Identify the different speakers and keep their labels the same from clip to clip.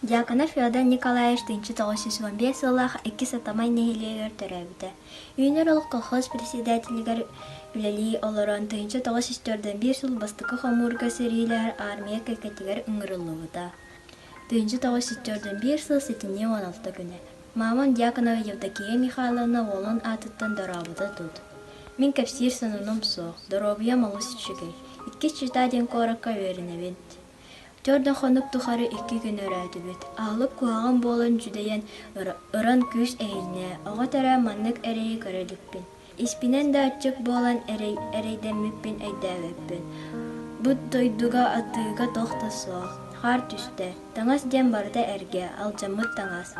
Speaker 1: Дьяконов Федор Николаевич 1915 сыллаах Иккис Атамай нэһилиэгэр төрөөбүтэ. Үүнэр олох колхоз председателигэр үлэлии олорон 1941 сыл бастакы хомуурга сэриилэһэр армия кэккэтигэр ыҥырыллыбыта. 1941 сыл сэтинньи 16 күнэ. Мамам Дьяконова Евдокия Михайловна уолун аатыттан дорообото тут. Мин кэпсиир сонунум суох, доруобуйам олус үчүгэй. Иккис Чита диэн куоракка үөрэнэбин. Түөрт да хонук тухары икки күн өрөөтүбүт. Аһылык куһаҕан буолан дьүдэйэн, ыран күүс эһиннэ, оҕо төрөөн маннык эрэйи көрө иликпин. Испинэн да аччык буолан эрэй эрэйдэммиппин өйдөөбөппүн. Бу дойдуга атыыга туох да суох. Хаар түстэ. Таҥас диэн барыта эргэ, алдьаммыт таҥас.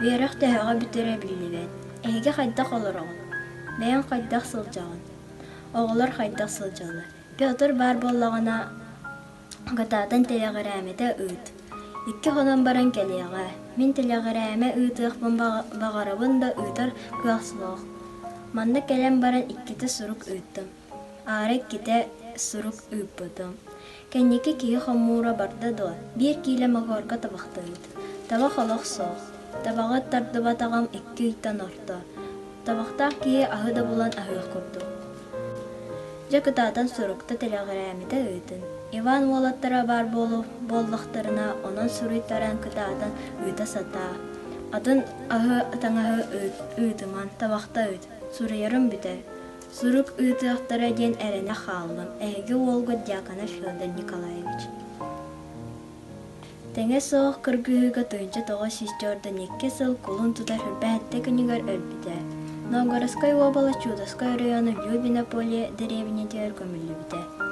Speaker 1: Үөрэх төһөҕө бүтэрэ биллибэт. Эһиги хайдах олороҕут? Бэйэҥ хайдах сылдьаҕын? Оҕолор хайдах сылдьаллар? Петр баар буоллаҕына Кытаатан тэлэҕирээмэтэ ыыт. Икки хонон баран кэлиэҕэ. Мин тэлэҕирээмэ ыытыахпын баҕарабын да ыытар кыах суох. Манна кэлэн баран иккитэ сурук ыыттым. Аара иккитэ сурук ыыппытым. Кэнники киһи хомуура барда дуо? Биир киилэ мохуорка табахтыыбыт. Табах олох суох. Табаҕы тардыбатаҕым икки ыйтан орто. Табахтаах киһи аһы да булан аһыах курдук. Дьэ кытаатан сурукта тэлэҕирээмитэ ыытын. Иван уолаттара баар буоллахтарына, онон суруйтаран кытаатан ыыта сатаа. Атын аһы таҥаһы ыытыман, табахта ыыт. Суруйарым бүтэр. Сурук ыытыахтара диэн эрэнэ хааллым, эһиги уолгут Дьяконов Федор Николаевич. Тэҥэ суох кыргыһыыга 1992 сыл кулун тутар үрбэһэттэ күнүгэр өлбүтэ. Новгородскай уобалас Чудовскай оройуона Любино-Поле дэриэбинэтигэр көмүллүбүтэ.